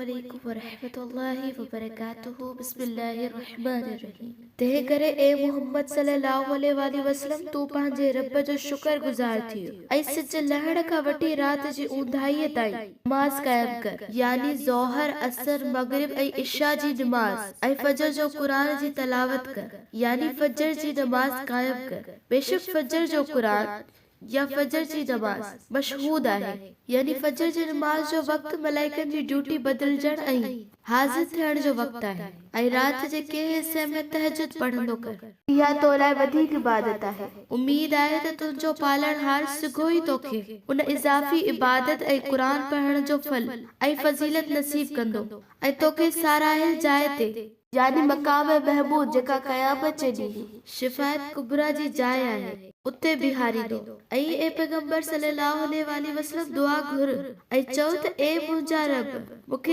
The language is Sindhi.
عليڪم ورحمة الله وبرڪاته بسم الله الرحمٰن الرحيم تنهن ڪري اي محمد صلي الله عليه واٰله وسلم تون پنهنجي رب جو شڪر گذار ٿيء ۽ سج لهڻ کان وٺي رات جي اونداهيء تائين نماز قائم ڪر، يعني ظهر، عصر، مغرب ۽ عشاء جي نماز، ۽ فجر جو قرآن جي تلاوت ڪر، يعني فجر جي نماز قائم ڪر، بيشڪ فجر جو قرآن، يا فجر جي نماز مشهود آهي، يعني فجر جي نماز جو وقت ملائڪن جي ڊيوٽي بدلجڻ ۽ حاضر ٿيڻ جو وقت آهي ۽ رات جي ڪنهن حصي ۾ تهجد پڙهندو ڪر. اها تو لاء وڌيڪ عبادت آهي. اميد آهي ته تنهنجو پالڻهار سگهو ئي توکي ان اضافي عبادت ۽ قرآن پڙهڻ جو ڦل ۽ فضيلت نصيب ڪندو ۽ توکي ساراهيل جاء تي، يعني مقام محمود جيڪا قيامت جي ڏينهن شفاعت ڪبريٰ جي جاء آهي، اتي بيهاريندو. ۽ اي پيغمبر صلّي اللّٰه عليه واٰله وسلّم دعا گهر ۽ چئو ته اي منهنجا رب! مون کي.